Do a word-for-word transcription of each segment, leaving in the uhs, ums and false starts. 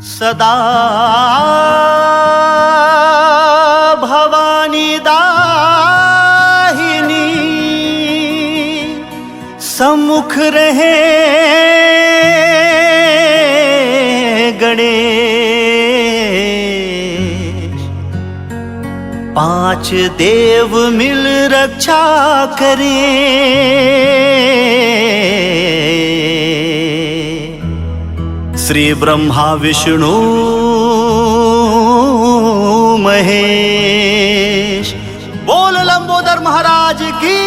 सदा भवानी दाहिनी सम्मुख रहे गणेश। पांच देव मिल रक्षा करें। श्री ब्रह्मा विष्णु महेश। बोल लंबोदर महाराज की।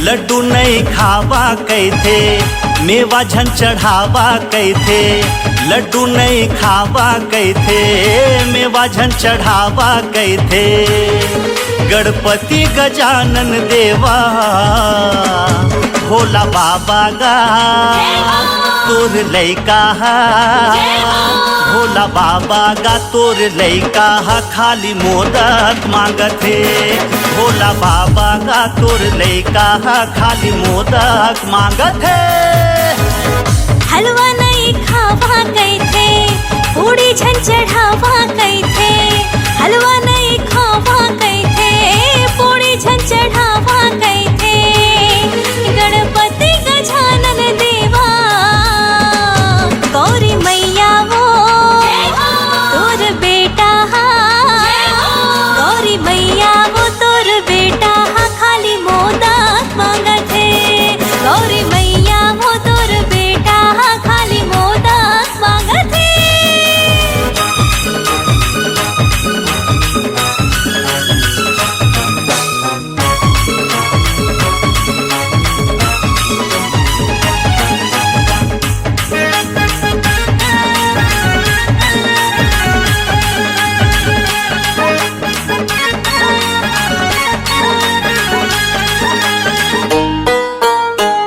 लड्डू नइ खावा कहिथे, मेवा झन चढ़ावा कहिथे। लड्डू नइ खावा कहिथे, मेवा झन चढ़ावा कहिथे। गणपति गजानन देवा, भोला बाबा गा तोर लइका हा। भोला बाबा गा तोर लइका हा, खाली मोदक मांगत हे। भोला बाबा गा तोर लइका हा, खाली मोदक मांगत हे। हलवा नइ खावा कहिथे, पूड़ी झन चढ़ावा कहिथे। हलवा नइ खावा कहिथे, पूड़ी झन चढ़ावा कहिथे। गणपति गजानन देवा, गौरी मैया वो तोर बेटा हा। गौरी मैया वो तोर बेटा हा, खाली मोदक मांगत हे। गौरी मैया वो तोर बेटा हा, खाली मोदक मांगत हे।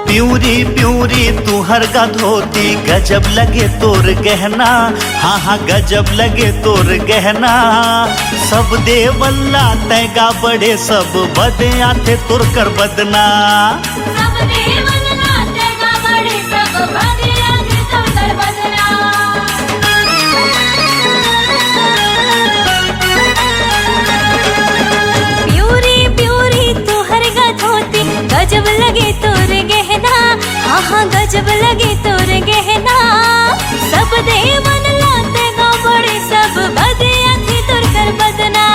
प्यूरी प्यूरी तुहर गा धोती, गजब लगे तोर गहना। हाँ हाँ, गजब लगे तोर गहना। सब देवन ला तैं गा बड़े, सब बदे आथे तोर कर बदना। सब देवन ला तैं गा बड़े, सब बदे आथे तोर कर बदना। प्यूरी प्यूरी तुहर गा धोती, गजब लगे तोर गहना। हाँ हाँ, गजब लगे तोर गहना। सब देवन ला तैं गा बड़े, सब बदे आथे तोर कर बदना।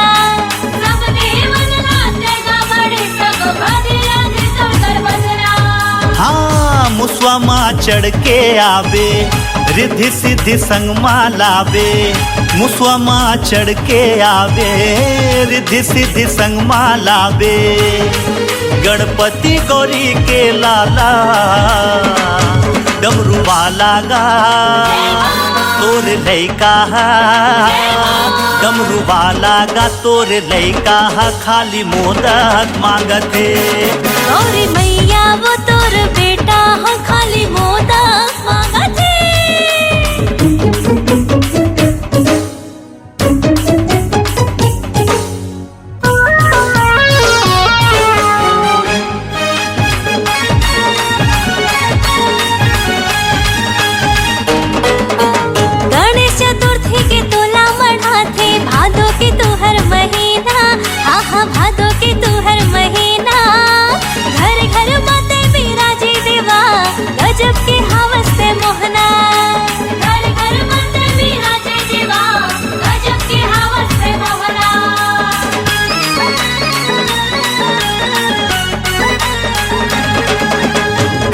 सब देवन ला तैं गा बड़े, सब बदे आथे तोर कर बदना। हाँ, मुसवा मा चढ़ के आबे, रिद्धि सिद्धि संग मा लाबे। मुसवा मा चढ़ के आबे, रिद्धि सिद्धि संग मा लाबे। गणपति गौरी के लाला, डमरू वाला गा तोर लइका हा। डमरू वाला गा तोर लइका हा, खाली मोदक मांगत हे। गौरी मैया वो तोर बेटा हा, खाली मोदक मांगत हे। गणेश चतुर्थी के तोला मढ़ाथे, भादो के तुहर महीना। हाँ हाँ, भादो के तुहर महीना। घर घर मा तैं बिराजे देवा, गजब के हावस तैं मोहना। घर घर मा तैं बिराजे देवा, गजब के हावस तैं मोहना।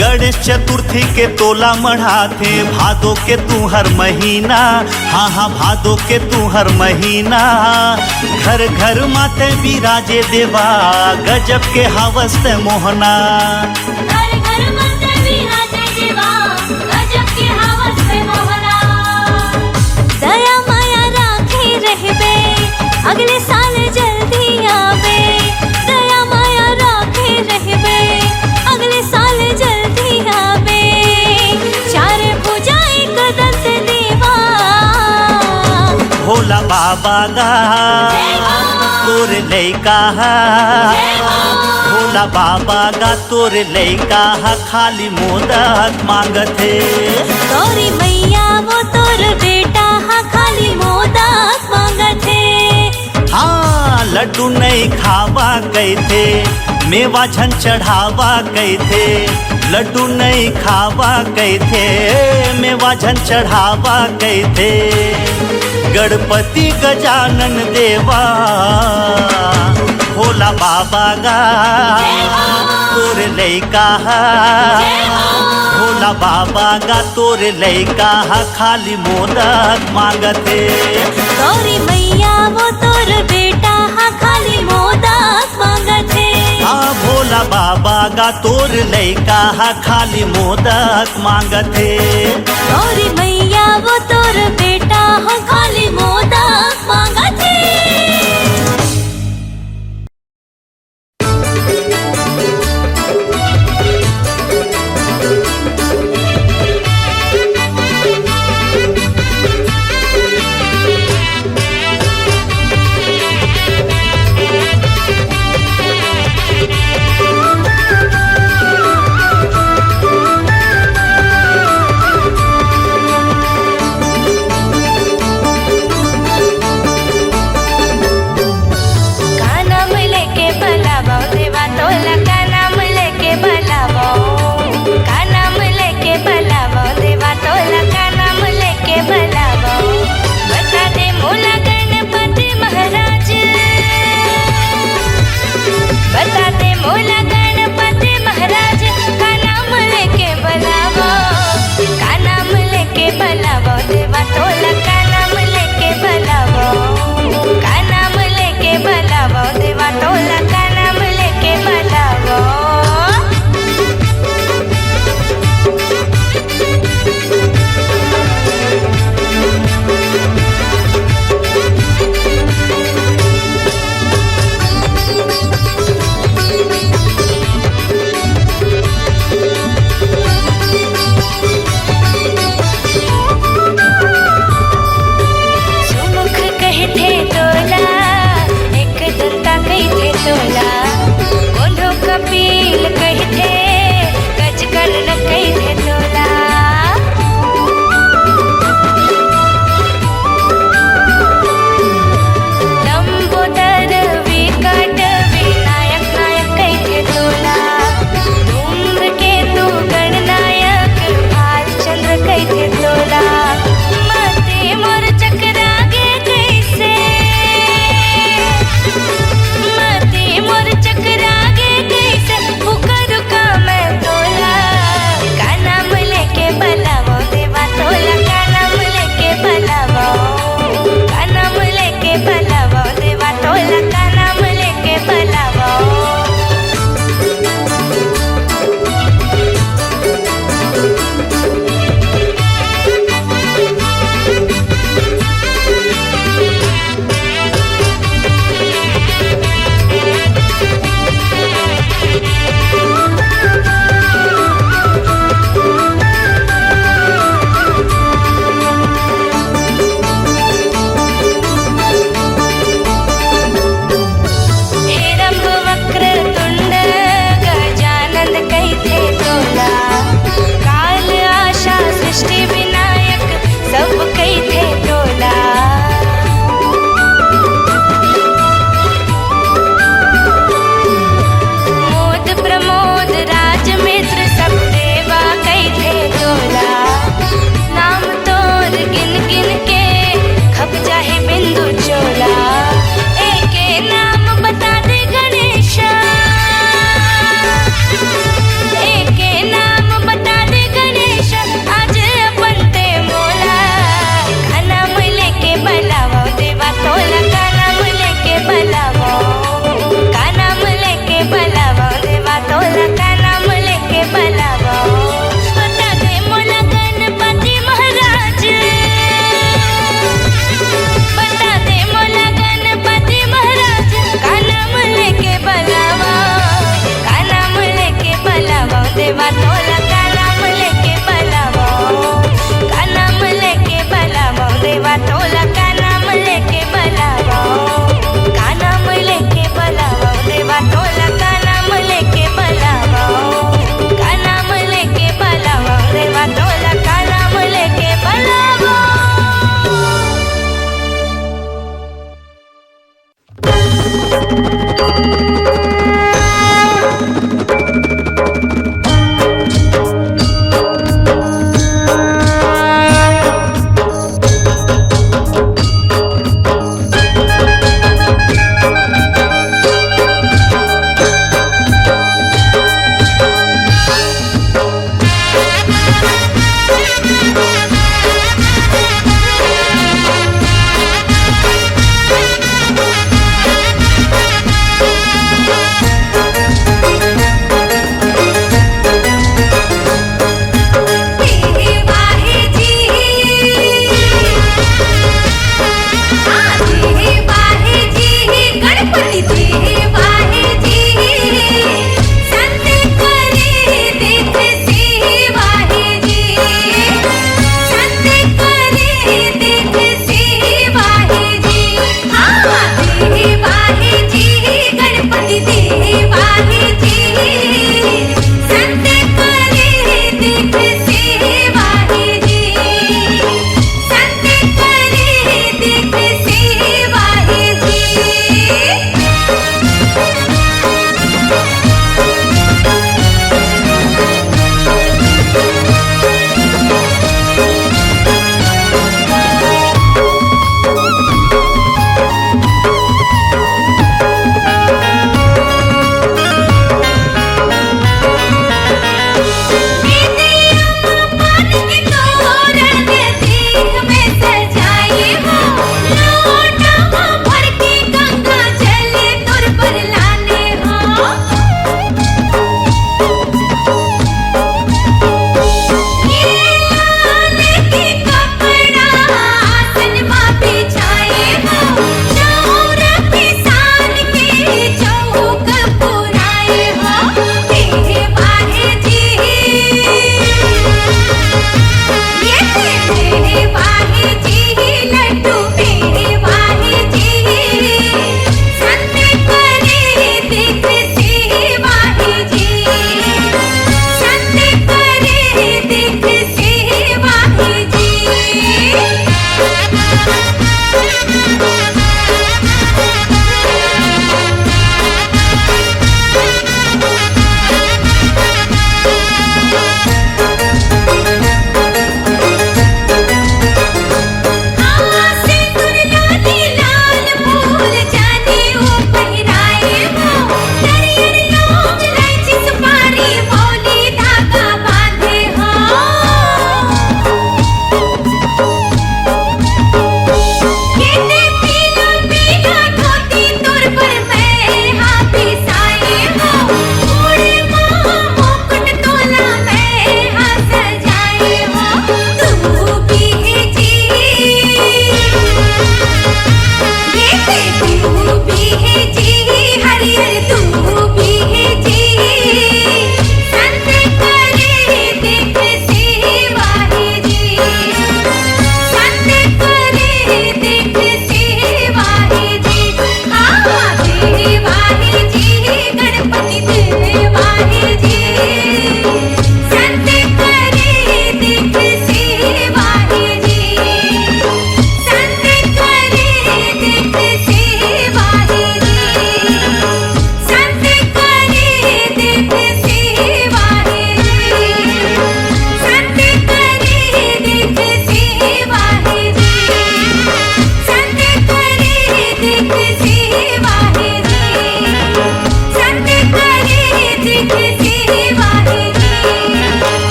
गणेश चतुर्थी के तोला मढ़ाथे, भादो के तुहर महीना। हाँ हाँ, भादो के तुहर महीना। घर घर मा तैं बिराजे देवा, गजब के हावस तैं मोहना। घर घर मा तैं बिराजे देवा, गजब के हावस तैं मोहना। दया माया राखे रहिबे, अगले भोला बाबा गा तोर लइका हा, भोला बाबा गा तोर लइका हा खाली मोदक मांगत हे। गौरी मैया वो तोर बेटा हा खाली मोदक मांगत हे। हाँ, लड्डू नइ खावा कहिथे, मेवा झन चढ़ावा कहिथे, लड्डू नइ खावा कहिथे, मेवा झन चढ़ावा कहिथे। गणपति गजानन देवा, भोला बाबा गा तोर लइका हा, भोला बाबा गा तोर लइका हा खाली मोदक मांगत हे। गौरी मैया वो तोर बेटा हा खाली मोदक मांगत हे। हाँ, भोला बाबा गा तोर लइका हा खाली मोदक मांगत हे। गौरी मैया वो तोर बेटा हा खाली मोदक मांगत हे।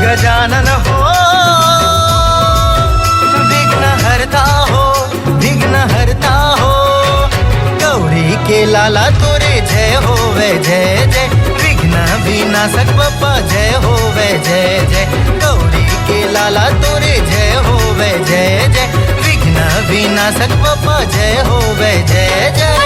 गजानन हो, विघ्न हरता हो, विघ्न हरता हो। गौरी के लाला तोरे जय होवे जय जय, विघ्न विनाशक बप्पा जय होवे जय जय। गौरी के लाला तोरे जय होवे जय जय, विघ्न विनाशक बप्पा जय होवे जय जय।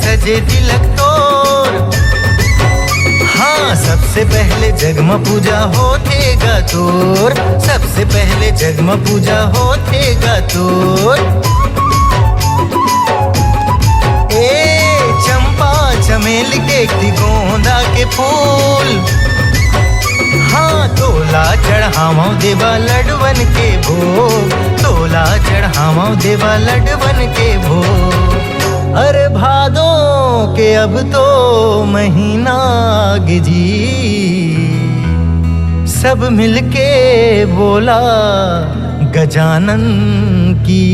सजे तिलक तोर। हाँ, सबसे पहले जग म पूजा होथे गा तोर, सबसे पहले जग म पूजा होथे गा तोर। ए चंपा चमेली के, गोंदा के फूल, हाँ, तोला चढ़ावं देवा लडवन के भोग, तोला चढ़ावं देवा लडवन के भोग। अरे भादों के अब तो महीना आगे जी, सब मिलके बोला गजानन की।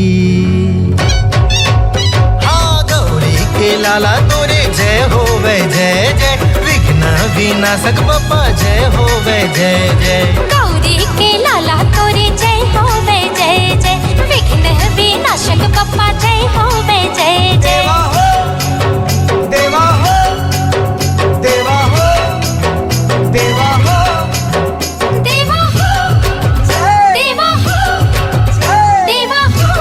हाँ, गौरी के लाला तोरे जय होवे जय जय, विघ्न विनाशक बप्पा जय होवे जय जय। गौरी के लाला तोरे जय होवे जय जय, विघ्न विनाशक बप्पा जय होवे जय जय। देवा हो, देवा हो, देवा हो, देवा हो। देवा हो, देवा हो, देवा हो,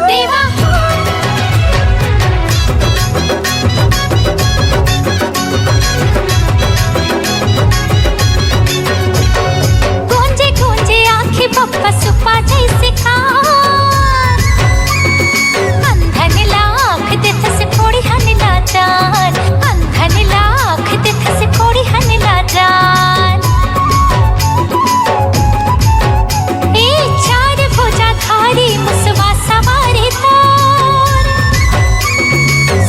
देवा हो। गूंजे गूंजे आंखी बप्पा सुपा जैसे का। अंधन लाख दिथस कोड़ी हन लाचार, अंधन लाख दिथस कोड़ी हन लाचार। ए चार भुजाधारी मुसवा सवारी तोर,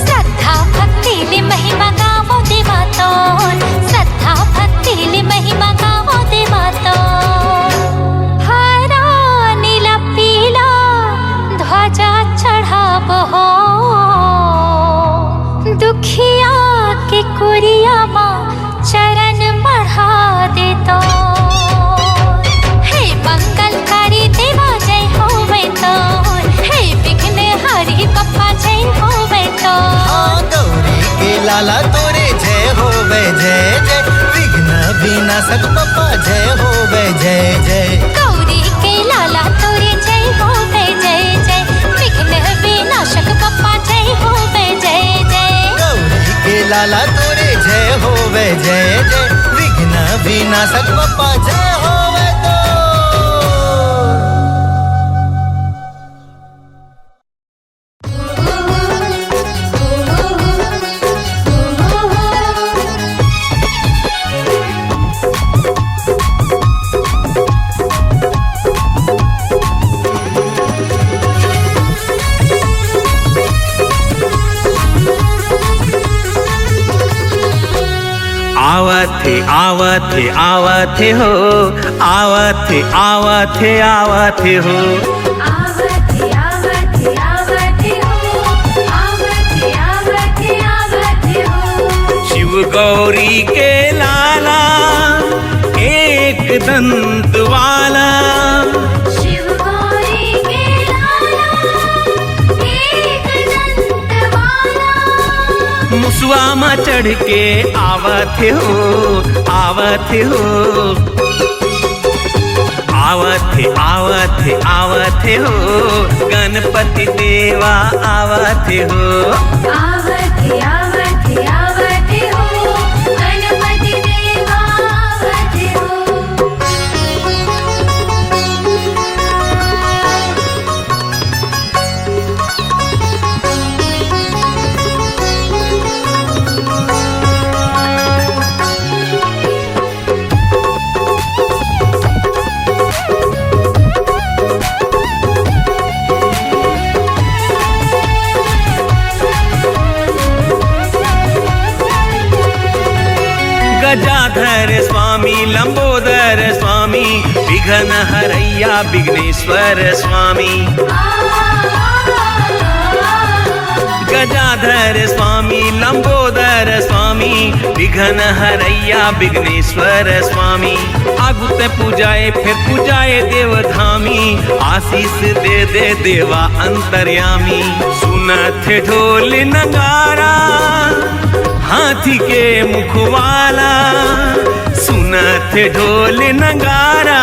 श्रद्धा भक्ति ले महिमा गावो देवा तोर, श्रद्धा भक्ति ले महिमा गावो देवा तोर। हरा नीला पीला ध्वजा चढ़ाबो हो, दुखिया के कुरिया मा चरण मढ़ा देतो। हे मंगलकारी देवा जय होवे तो, हे विघ्नहारी बप्पा जय होवे तो। हाँ, गौरी के लाला तोरे जय होवे जय जय, विघ्न विनाशक बप्पा जय होवे जय जय। गौरी के लाला तोरे जय होवे जय जय, विघ्न विनाशक बप्पा जय होवे जय जय। गौरी के लाला तोरे जय होवे जय जय, विघ्न विनाशक बप्पा जय होवे तो। आवत हे, आवत हे, आवत हे हो, आवत हे, आवत हे, आवत हे हो। आवत हे, आवत हे, आवत हे हो, आवत हे, आवत हे, आवत हे हो। शिव गौरी के लाला, एक दंत वाला। शिव गौरी के लाला, एक दंत वाला। मुसवा म चढ़ के आवत हे हो, आवत हे हो। आवत हे, आवत हे, आवत हे हो, गणपति देवा आवत हे हो। आवत हे, आवत हे, आवत हे हो, गणपति देवा आवत हे हो। गजाधर स्वामी, लंबोदर स्वामी, विघ्न हरैया विघ्नेश्वर स्वामी। गजाधर स्वामी, लंबोदर स्वामी, विघ्न हरैया विघ्नेश्वर स्वामी। आगू ते पूजाए, फेर पूजाए देवधामी, आशीष दे दे देवा अंतर्यामी। सुनत हे ढोल नगारा, हाथी के मुखवाला, सुनत हे ढोल नगारा,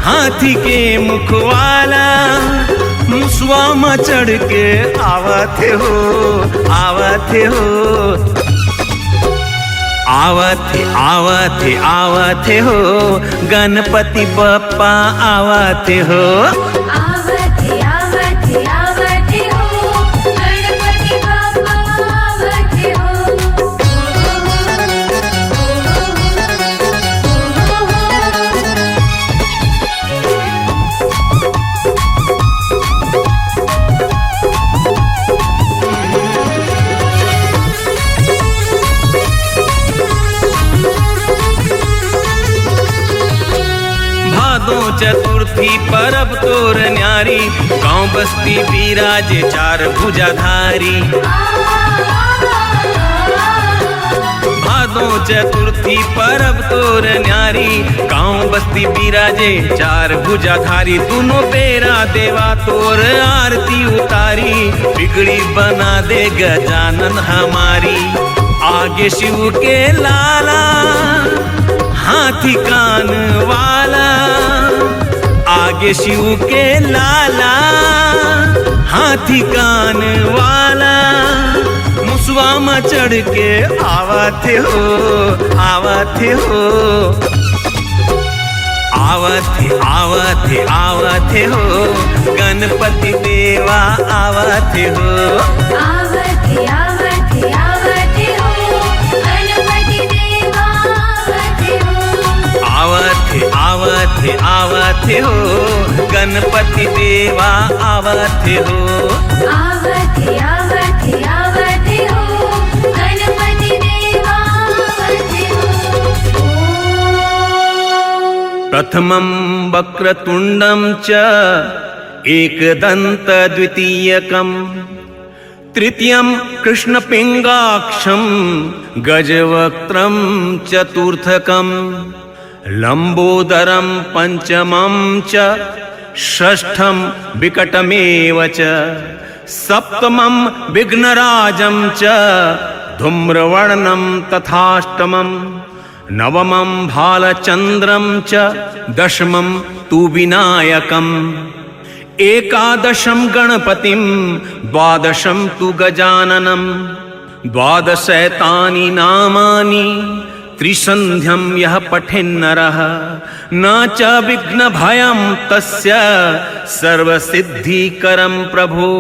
हाथी के मुखवाला। मुसवा म चढ़ के आवत हे हो, आवत हे हो, आवत हे, आवत हे, आवत हे हो, गणपति बप्पा आवत हे हो। आवत हे, आवत हे, आवत हे हो, गणपति बप्पा आवत हे हो। भादो चतुर्थी परब तोर न्यारी, गांव बस्ती बिराजे चार भुजाधारी। भादो चतुर्थी परब तोर न्यारी, गांव बस्ती बिराजे चार भुजाधारी। दुनो बेरा देवा तोर आरती उतारी, बिगड़ी बना दे गजानन हमारी। आगे शिव के लाला हाथी कान वाला, आगे शिव के लाला हाथी कान वाला, मुसवा म चढ़ के आवत हे हो, आवत हे हो, आवत हे, आवत हे, आवत हे हो, गणपति देवा आवत हे हो। आवत हे, आवत हे, आवत हे हो, गणपति देवा आवत हे हो। आवत हे, आवत हे, आवत हे हो, गणपति देवा आवत हे हो। आवत हे, आवत हे, आवत हे हो, गणपति देवा आवत हे हो। ओम। प्रथमं वक्रतुण्डं च एकदन्तद्वितीयकम्। तृतीयं कृष्णपिङ्गाक्षं गजवक्त्रं चतुर्थकम्। लम्बोदरं पञ्चमं च षष्ठं विकटमेव च। सप्तमं विघ्नराजं च धूम्रवर्णं तथाष्टमम्। नवमं भालचन्द्रं च दशमं तु विनायकम्। एकादशं गणपतिं द्वादशं तु गजाननम्। द्वादशैतानि नामानि त्रिसन्ध्यं यः पठेन्नरः। न च विघ्नभयं तस्य सर्वसिद्धिकरं प्रभो।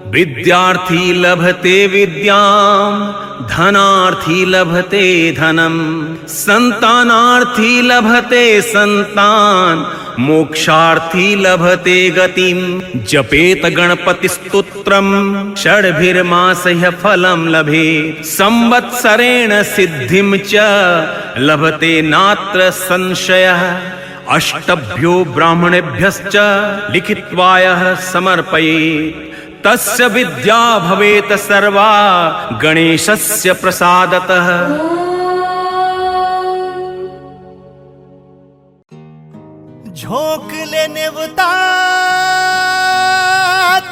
विद्यार्थी लभते विद्यां धनार्थी लभते धनम्। सन्तानार्थी लभते सन्तान मोक्षार्थी लभते गतिम्। जपेत गणपतिस्तोत्रं षड्भिर्मासैः फलं लभेत्। संवत्सरेण सिद्धिं च लभते नात्र संशयः। अष्टभ्यो ब्राह्मणेभ्यश्च लिखित्वा यः समर्पयेत्। तस्य विद्या भवेत सर्वा गणेशस्य प्रसादतः। झोंक ले नेवता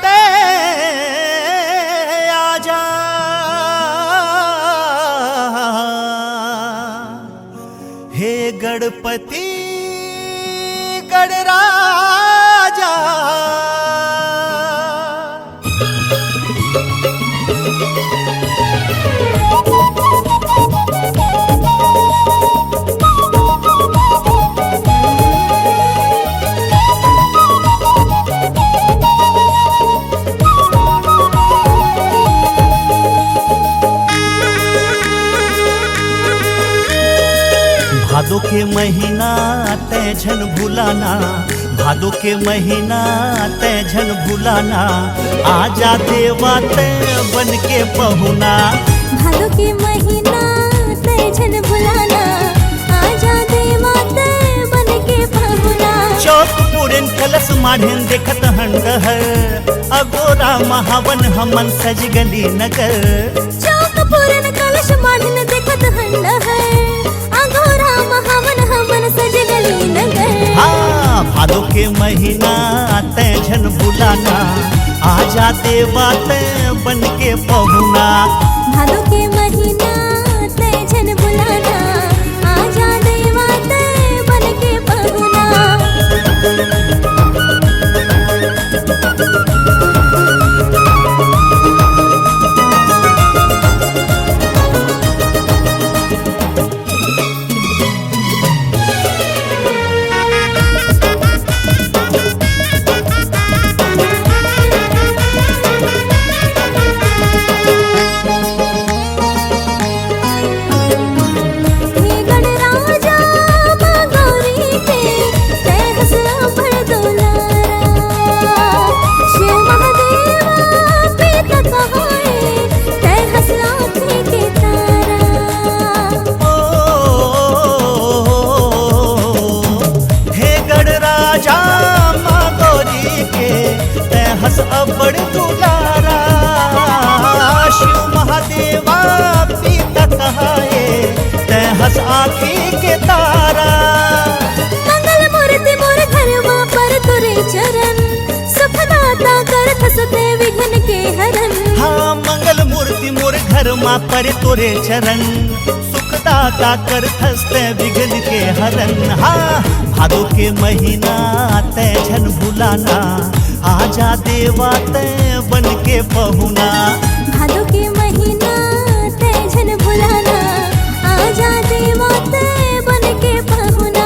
ते आजा, हे गणपति गणराजा। भादो के महीना तै झन भुलाना, भादो के महीना तै झन भुलाना, आजा देवा तै बन के पहुना। भादो के महीना तै झन भुलाना, आजा देवा तै बन के पहुना। चौक पुरेन कलश माढ़ेन देखत हंड है, अगोरा महावन हमन सज गली नगर। चौक पुरेन कलश माढ़ेन देखत हंड है, अघोरा महावन हमन सज गली नगर। हाँ, भादो के महीना तै झन भुलाना, आजा देवा तै बन के पहुना। भादो के महीना तै झन भुलाना, आजा देवा तै बन के पहुना। मोर घर मा परे तोरे चरण, सुखदाता करथस तैं विघ्न के हरण। हाँ, भादो के महीना तैं झन भुलाना, आजा देवा तैं बन के पहुना। भादो के महीना तैं झन भुलाना, आजा देवा तैं बन के पहुना।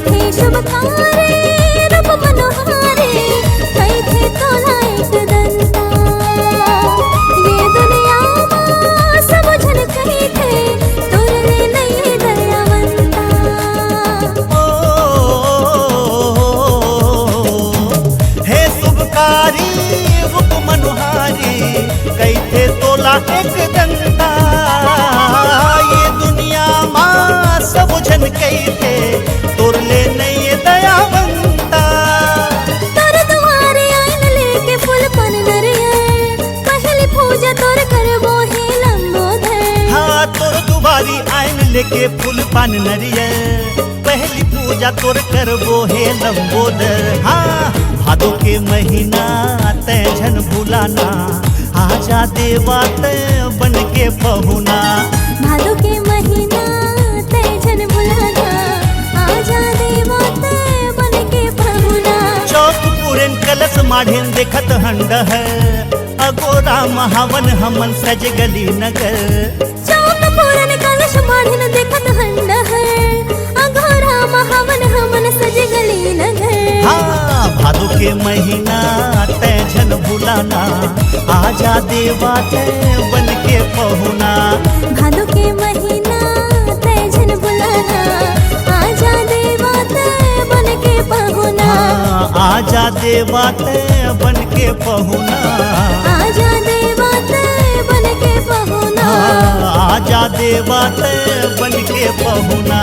हे शुभकारी रूप मनोहारी, कहिथे तोला एक दंता। ये दुनिया मा सब झन कहिथे, तोर ले नइ दयावंता। ओ, हे शुभकारी रूप मनोहारी, कहिथे तोला एक दंता। ये दुनिया मा सब झन कहिथे, तोर ले नइ दयावंता। तोर दुआरे आइन लेके फूल पान नरियर, पहली पूजा तोर करबो हे लंबोदर। हाँ, तोर दुआरी आइन लेके फूल पान नरियर, पहली पूजा तोर करबो हे लंबोदर। हाँ, भादो के महीना तैं झन भुलाना, आजा देवा तैं बन के पहुना। भादो के महीना तैं झन भुलाना, आजा देवा तैं बन के पहुना। चौक पुरेन कलश माढ़ेन देखत हंडहर, अगोरा मा हवन हमन सजे गली नगर। चौक पुरेन कलश माढ़ेन देखत हंडहर, अगोरा मा हवन हमन सजे गली नगर। हाँ, भादो के महीना तैं झन भुलाना, आजा देवा तैं बन के पहुना। भादो के महीना तैं झन भुलाना, आजा देवा तैं बन के पहुना। हाँ, आजा देवा तैं बन के पहुना। आजा देवा तैं बन के पहुना। हाँ, आजा देवा तैं बन के पहुना।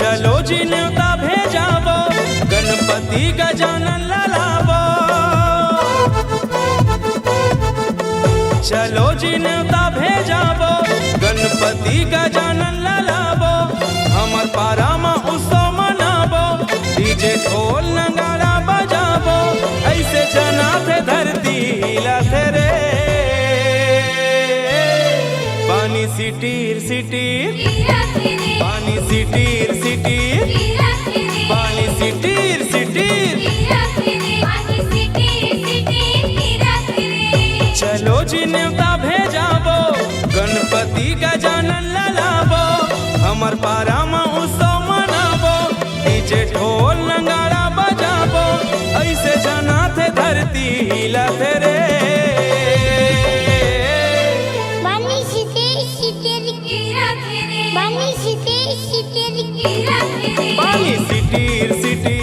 चलो जी नेवता भेजाबो, गणपति गजानन ला लाबो। चलो जी नेवता भेजाबो, गणपति गजानन ला लाबो। हमर पारा म उत्सव मनाबो, डीजे ढोल नगाड़ा बजाबो। अइसे जनाथे धरती हिलाथे रे। पानी सिटीर सिटीर, पानी सिटीर सिटीर, पानी सिटीर सिटीर। चलो जी नेवता भेजाबो, गणपति गजानन ला लाबो। हमर पारा म उत्सव मनाबो, डीजे ढोल नगाड़ा बजाबो। अइसे जनाथे धरती हिलाथे रे। पानी सिटीर सिटीर, पानी सिटीर सिटीर, पानी सिटीर सिटीर।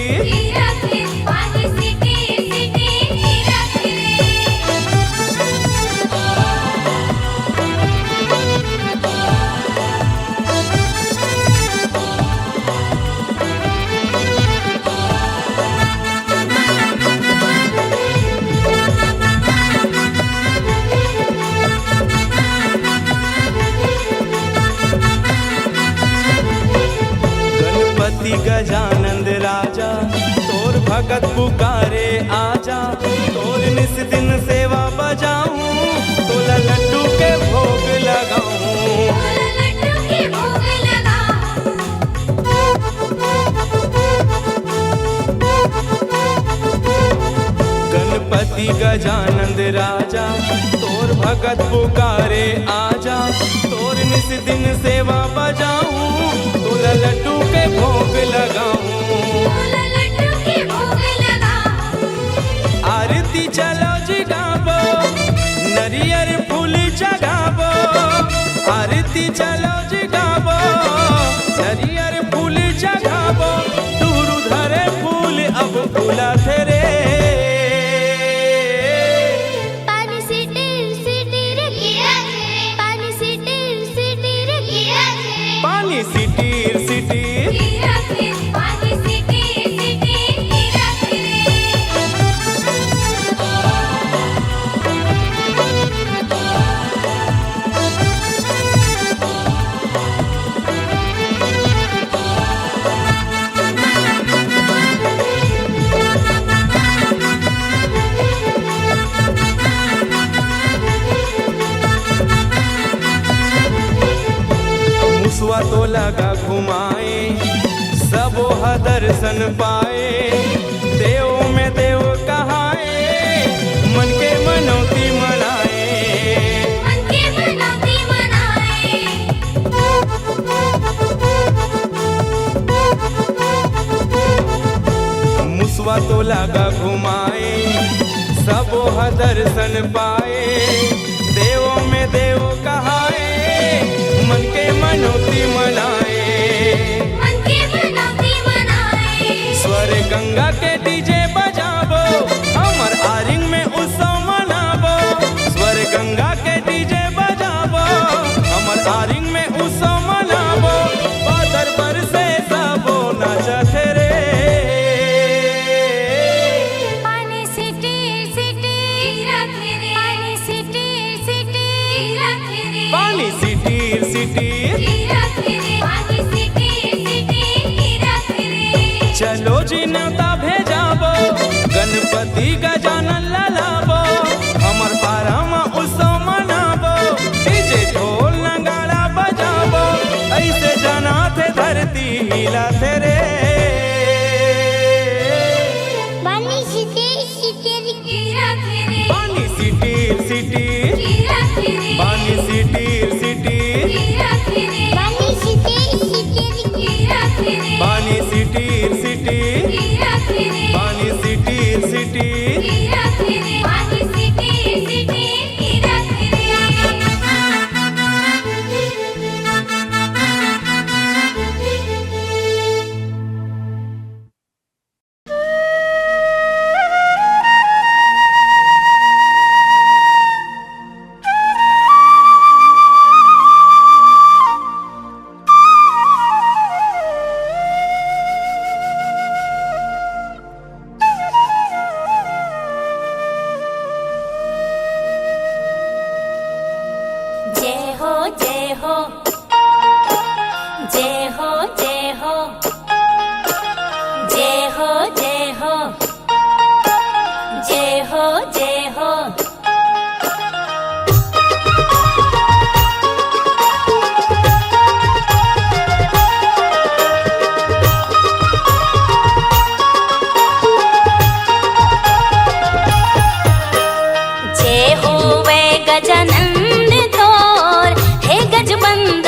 गणपति गजानंद राजा, तोर भगत पुकारे आजा। तोर निस दिन सेवा बजाऊं, तोला लड्डू के भोग लगाऊं। गणपति गजानंद राजा, तोर भगत पुकारे आजा। तोर निस दिन सेवा बजाऊं, तोला लड्डू के भोग लगाऊं। आरती चलो जी गाबो, नरियर फूल चढ़ाबो। सिटीर सिटीर। मुसवा तो लगा घुमाए, सबो ह दर्शन पाए, देव में देव कहाए, मन के मनौती मनाए। मन के मनौती मनाए। मुसवा तो लगा घुमाए, सबो ह दर्शन पाए, देव में देव कहाए, मन के मनौती मनाए। मन के मनौती मनाए। स्वर गंगा के डीजे बजाबो, हमर आरिंग में उत्सव मनाबो। स्वर गंगा के डीजे बजाबो, हमर आरिंग में उत्सव मनाबो। बादर बरसे सबो नाचत हे रे। पानी सिटीर सिटीर गिरत हे रे। पानी सिटीर सिटीर गिरत हे रे। पानी सिटीर सिटीर। गिरत हे रे। पानी सिटीर सिटीर गिरत हे रे। चलो जी नेवता भेजाबो, गणपति गजानन ला लाबो, हमर पारा म उत्सव मनाबो, डीजे ढोल नगाड़ा बजाबो, ऐसे जनाथे धरती हिलाथे रे। पानी सिटीर सिटीर गिरत हे रे। पानी सिटीर सिटीर। गिरत हे रे। पानी सिटीर सिटीर। गिरत हे रे। पानी सिटीर सिटीर। गिरत हे रे। पानी सिटीर सिटीर। गिरत हे रे। पानी सिटीर सिटीर। गिरत हे रे। पानी सिटीर सिटीर। गिरत हे रे। जय हो, जय हो, जय हो, जय हो, जय हो, जय हो, जय हो, जय हो। जय होवे गजानंद तोर, हे गजबंद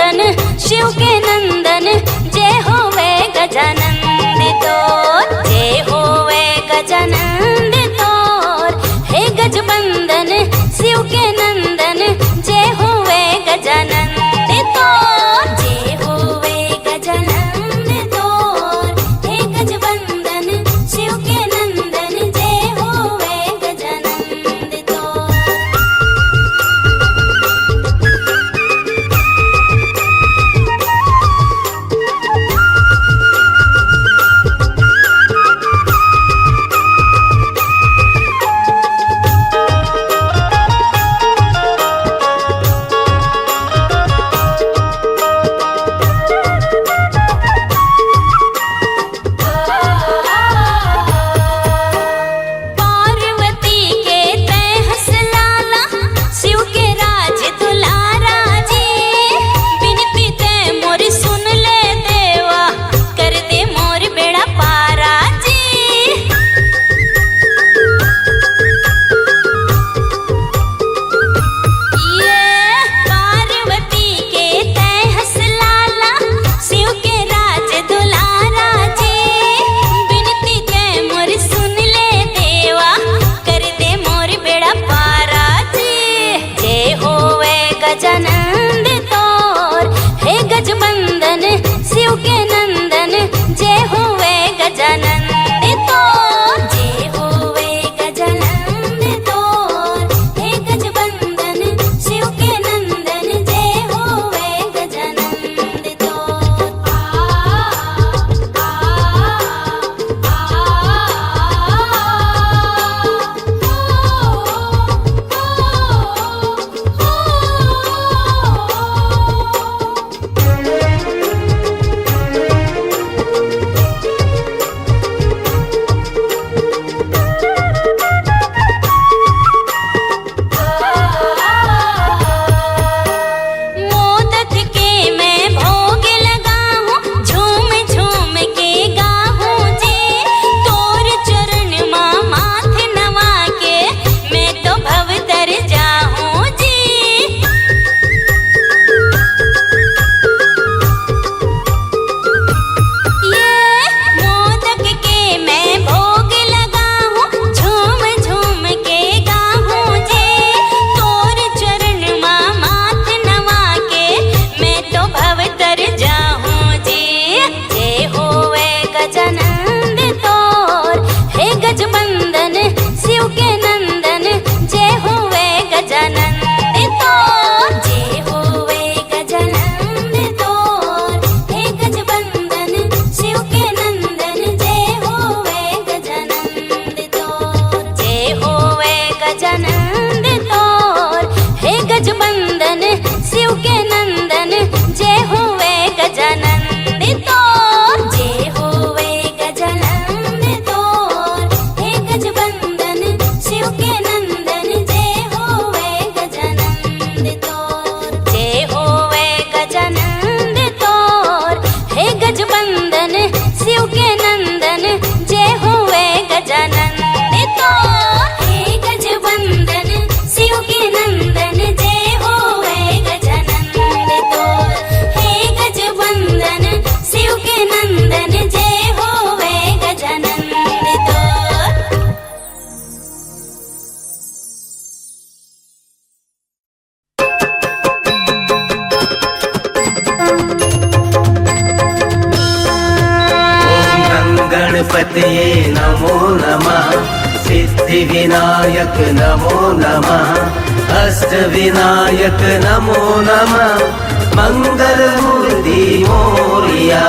ते नमो नमः। सिद्धि विनायक नमो नमः। अष्ट विनायक नमो नमः। मंगल मूर्ति मोरिया।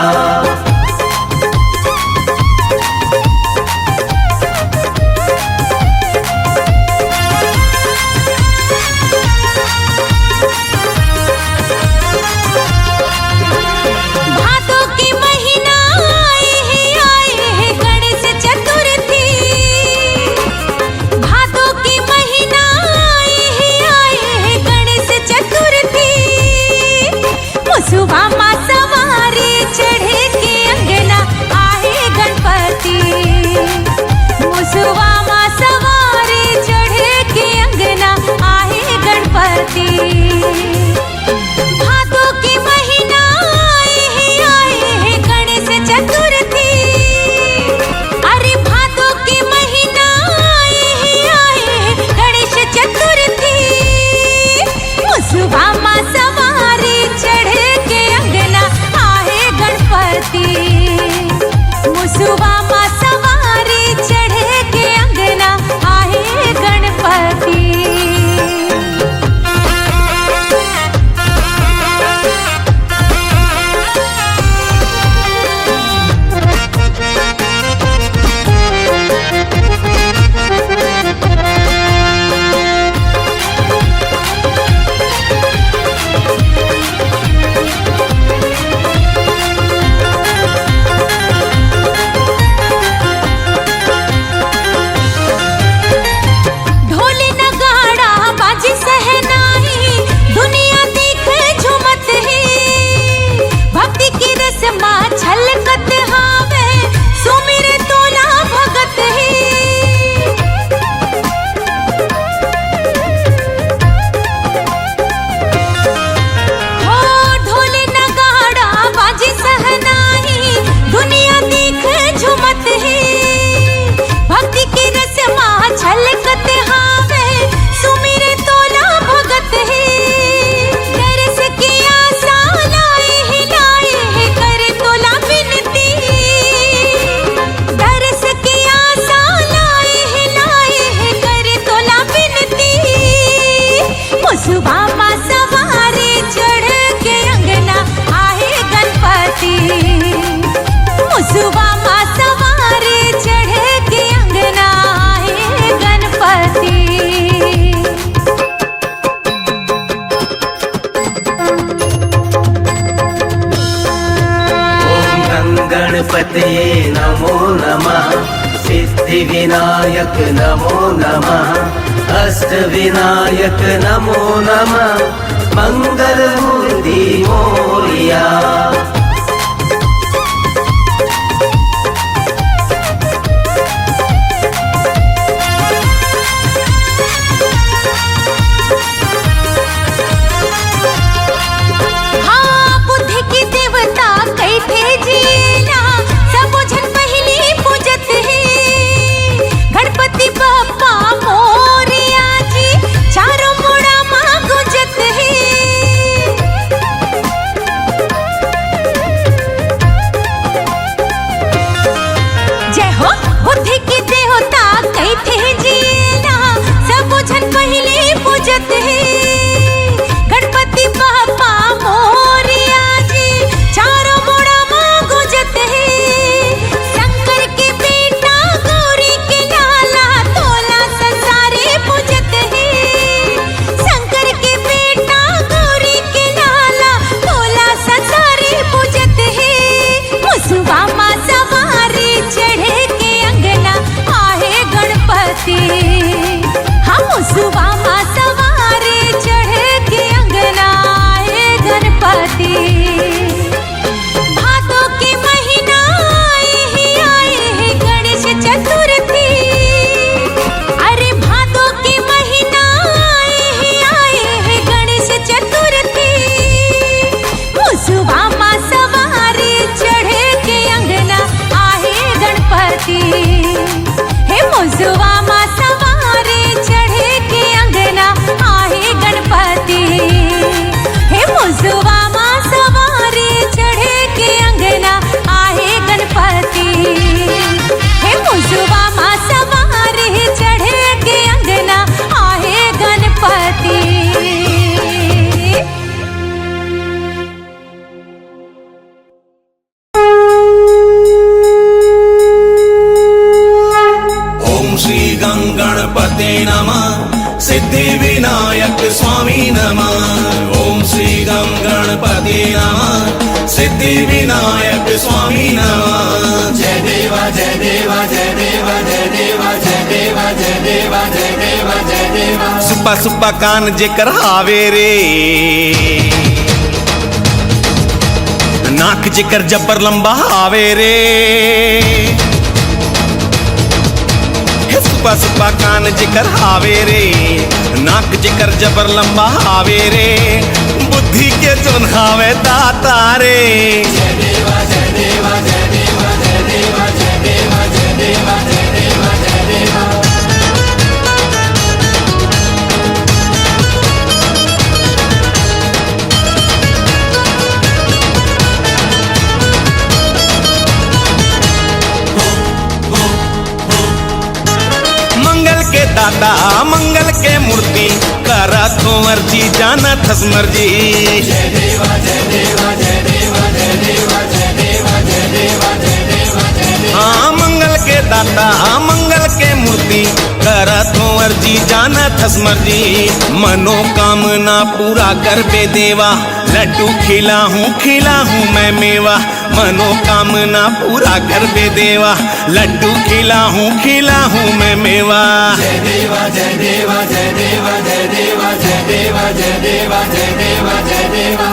भादो के महीना आए हे, आए हे गणेश चतुर्थी। भादो के महीना आए हे, आए हे गणेश चतुर्थी। मुसवा मा सवारी चढ़े के अंगना आहे गणपति। मुसवा मा सवारी चढ़े के अंगना आहे गणपति। भादो के महीना आए हे, आए हे गणेश चतुर्थी। अरे भादो के महीना आए हे, आए हे गणेश चतुर्थी। मुसवा मा सवारी चढ़े के अंगना आहे गणपति। मुसवा मा सवारी चढ़े के अंगना आहे गणपति। ढोल नगाड़ा बाजे सहनाई, दुनिया देख झूमत हे। भक्ति के रस मा छलकत हावे, सुमिरे तोला भगत हे। हो ढोल नगाड़ा बाजे सहनाई, दुनिया देख झूमत हे। भक्ति के रस मा छलकत हावे, सुमिरे तोला भगत हे। दरस के आसा लाए हे, लाए हे करे तोला बिनती। दरस के आसा लाए हे, लाए हे करे तोला बिनती। मुसवा मा सवारी चढ़ के अंगना आहे गणपति। मुसवा मा सवारी चढ़ के अंगना आहे गणपति। ओम गं गणपतये नमो नमः। सिद्धि विनायक नमो नमः। अष्ट विनायक नमो नमः। मंगल मूर्ति मोरिया। हाँ, बुद्धि के देवता कहिथे जेला, सबो झन पहिली पूजत हे। गणपति बप्पा मोरिया जी, चारों मुड़ा मा गूंजत हे। नमः, सिद्धि विनायक स्वामी नमः। जय देवा, जय देवा, जय देवा, जय देवा, जय देवा, जय देवा, जय देवा, जय देवा। सुपा सुपा कान जेकर हावे रे, नाक जेकर जबर लंबा हावे रे। हे सुपा सुपा कान जेकर हावे रे, नाक जेकर जबर लंबा हावे रे, बुद्धि के जोन हावे दाता रे। जय देवा, जय देवा, जय देवा, जय देवा, जय देवा, जय देवा, जय देवा, जय देवा। मंगल के दाता, मंगल के मूर्ति, करत हो अर्जी, जानत हस मर्जी। हाँ, मंगल के दाता, मंगल के मूर्ति, करत हो अर्जी, जानत हस मर्जी। मनोकामना पूरा करबे देवा, लड्डू खिलाहूँ, खिलाहूँ मैं मेवा। मनोकामना पूरा करबे देवा, लड्डू खिलाहूँ, खिलाहूँ मैं मेवा। जय देवा, जय देवा, जय देवा, जय देवा, जय देवा, जय देवा, जय देवा, जय देवा।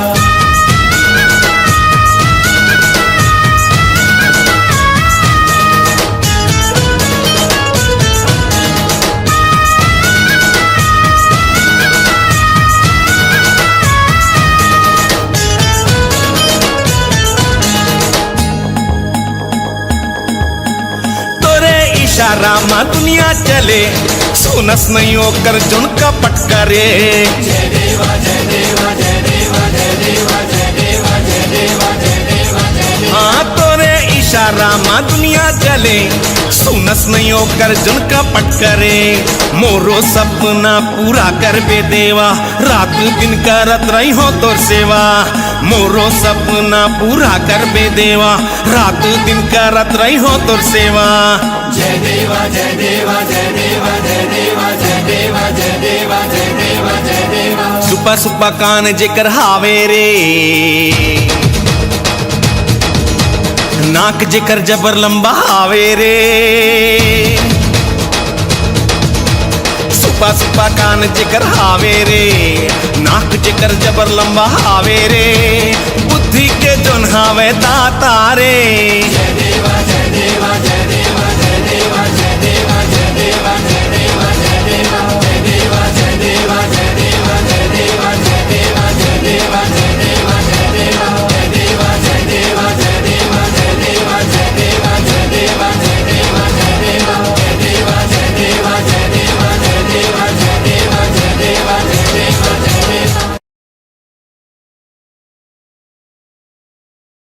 तोरे इशारा मा दुनिया चले, सुनस नहीं ओकर जोन कपट करे। हाँ, तोरे इशारा मा दुनिया चले, सुनस नहीं ओकर जोन कपट करे। मोरो सपना पूरा करबे देवा, रात दिन करत रही हो तोर सेवा। मोरो सपना पूरा करबे देवा, रात दिन करत रही हो तोर सेवा। जय देवा, जय देवा, जय देवा, जय देवा, जय देवा, जय देवा, जय देवा, जय देवा। सुपा सुपा कान जेकर हावे रे, नाक जेकर जबर लंबा हावे रे। सुपा सुपा कान जेकर हावे रे, नाक जेकर जबर लंबा हावे रे, बुद्धि के जोन हावे दाता रे। जय देवा,